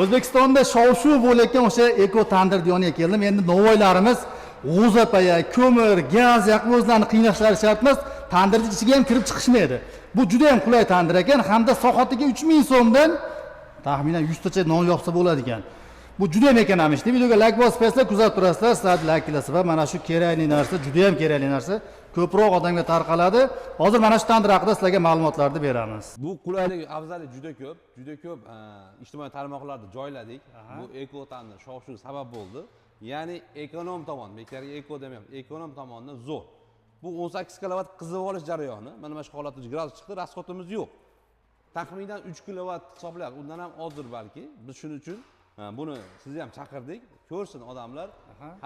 O'zbekistonda shov-shuv bo'layotgan o'sha eko tandir yoniga keldim. Endi novvoylarimiz g'o'zapaya, ko'mir, gaz yoqib o'zlarini qiynashlari shart emas, tandirni ichiga ham kirib chiqishmaydi. Bu juda ham qulay tandir ekan, hamda soatiga 3000 so'mdan taxminan 100 tacha non yopsa bo'ladi ekan. Bu juda ham ekonomik. Videoga like bosib qo'yasizlar, kuzatib turasizlar, sizlar like qilasizlar va mana shu kerakli narsa, juda ham kerakli narsa ko'proq odamga tarqaladi. Hozir mana shu tandir haqida sizlarga ma'lumotlarni beramiz. Bu qulaylik, afzallik juda ko'p, juda ko'p ijtimoiy tarmoqlarda joyladik. Bu eko tandir shov-shuv sabab bo'ldi. Ya'ni ekonom tomon, bekorga eko demayapman, ekonom tomondan zo'r. Bu 18 kilovat qizib olish jarayoni. Mana shu holatda gradus chiqdi, расходimiz yo'q. Taxminan 3 kilovat hisoblayapti, undan ham ozdir balki. Biz shuning uchun buni sizni ham chaqirdik. Ko'rsin odamlar,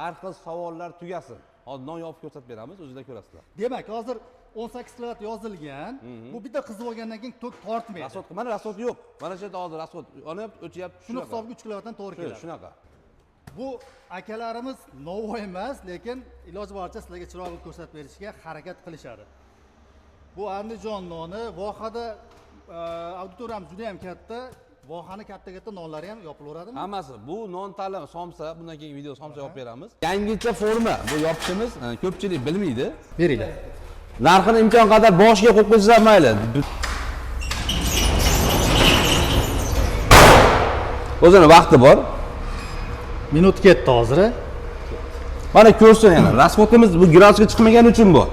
har xil savollar tugasin. Hozir non yopib ko'rsatib beramiz, o'zinglar ko'rasizlar. Demak, hozir 18 kilovat yozilgan. Bu bitta qizib olgandan keyin tok tortmaydi. Расход, mana расход yo'q. Mana shu yerda hozir расход yonyapti, o'chyapti. Shuni hisobiga 3 kilovatdan to'g'ri keladi. Shunaqa. Bu akalarimiz novvoy emas, lekin iloji boricha sizlarga chiroyli ko'rsatib berishga harakat qilishadi. Bu Andijon noni vohada auditoriyamiz juda ham katta. Vohani katta-katta nonlari ham yopilaveradimi? Hammasi bu non ta'lim somsa, bundan keyingi video somsa yopib beramiz. Yangicha forma bu yopishimiz, ko'pchilik bilmaydi. Beringlar. Narxini imkon qadar boshiga qo'yib qo'ysangiz ham mayli. O'zini vaqti bor. Minut ketdi hozir. Mana ko'rsin yana. Расходimiz bu gradusga chiqmagani uchun bu.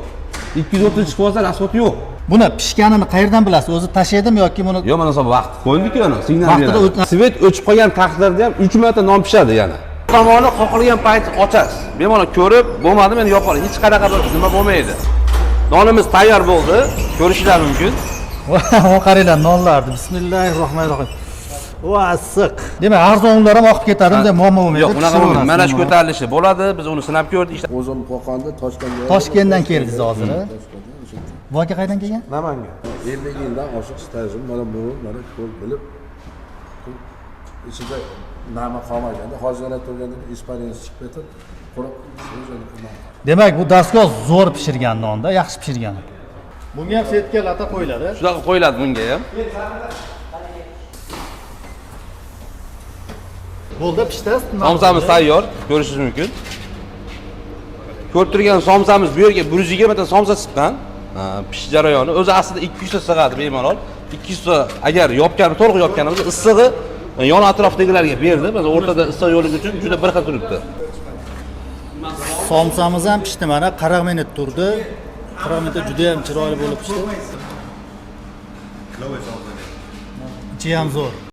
230 chiqib olsa расход yo'q. Buni pishganini qayerdan bilasiz? O'zi tashlaydimi yoki buni Yo'q, mana hisob vaqt qo'yildi-ku ana, signal Vaqtida beradi. Svet o'chib qolgan taqdirda ham 3 marta non pishadi yana. Tomoni qoqilgan payt ochasiz. Bemalol ko'rib, bo'lmadimi endi yopib oling. Hech qanaqa bir nima bo'lmaydi. Nonimiz tayyor bo'ldi. Ko'rishinglar mumkin. Qaranglar nonlarni. Bismillahirrohmanirrohim. Va issiq. Demak, arzon unlar ham oqib ketadi, unda muammo bo'lmaydi. Yo'q, unaqa bo'lmaydi. Mana shu Pishiraverasiz. ko'tarilishi bo'ladi. Biz uni sinab ko'rdik. O'zim Qo'qonda, Toshkentga. Toshkentdan keldingiz hozir. Toshkentdan o'sha yerda. Bu aka qayerdan kelgan? Namangan. 50 yildan oshiq stajim mana buni mana ko'rib bilib ichida nami qolmaganda hozir yana turganda испарение chiqib ketib quruq o'zini. Demak, bu dastgoh zo'r pishirgan nonda, yaxshi pishirgan. Bunga ham setka lata qo'yiladi. Shunaqa qo'yiladi bunga ham. Bo'ldi, pishdi. Somsamiz tayyor, ko'rishingiz mumkin. Ko'rib turgan somsamiz bu yerga 120 ta somsa chiqqan. Pish jarayoni o'zi aslida 200 ta sig'adi bemalol. 200 ta agar yopgan, to'liq yopganimizda issig'i yon atrofdagilarga berdi. Biz o'rtada issiq yo'ligi uchun juda bir xil turibdi. Somsamiz ham pishdi mana 40 minut turdi. 40 minutda juda ham chiroyli bo'lib pishdi. Ichi ham zo'r.